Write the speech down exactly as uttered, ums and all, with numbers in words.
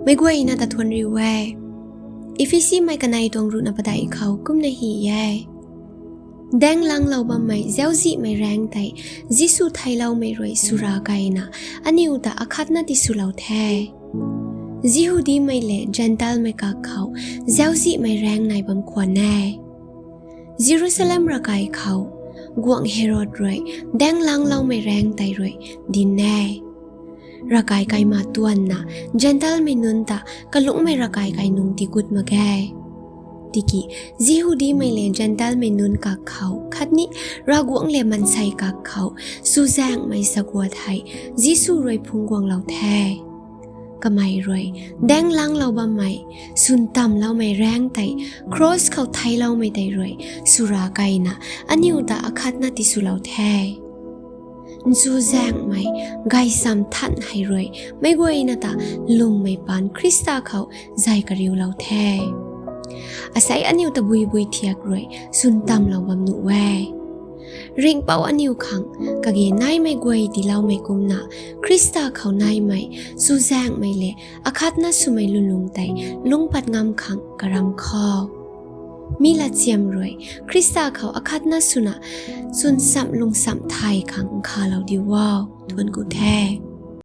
Meic guayna ta thuanc riu e. Ephesimei kanei tuang ruhna padeih khou kumna hy e: Daeng langlou bammei zauczihmei raengc tei Jisu theicloumei rui swra keyna aniw ta akhatna tiswlou the. Jihudimei le Zentelmei kak khou zauczihmei raengc nai bam khwan e. Jerusalem ravkai khou Guangc Herod rui daeng langloumei raengc tei rui dinc e. Ravkai kaima tuanna Zentelmei nunc ta kalungcmei ravkai kai nung tigut mak ge. Tiki Jihudimei le Zentelmei nunc kak khou khatni Ravguangc le maansei kak khou chuzaenghmei saguat hei Jisu rui phungc guanglou the. Kamei rui daeng langlou bammei swn tamvloumei raengc tei kros khou theicloumei tei rui swra keyna aniw ta akhatna tiswlou the. Chuzaenghmei gaysam than hei rui meic guayna ta lwmmei paan Khrista khou zay kariulou the. Asei aniw tabui bui thiak rui swn tamvlou bam nuh e. Ringhpouc aniw khang kage naimei guay tiiloumei kumna Khrista khou naimei chuzaenghmei le akhatna swmei lwnlung tei lungc pat ngam khang karam kho. Mi latchiam rui Khrista khou akhatna swna chwnchamh lungchamh thay khang nkhavlou diu o. Thuanc ku the.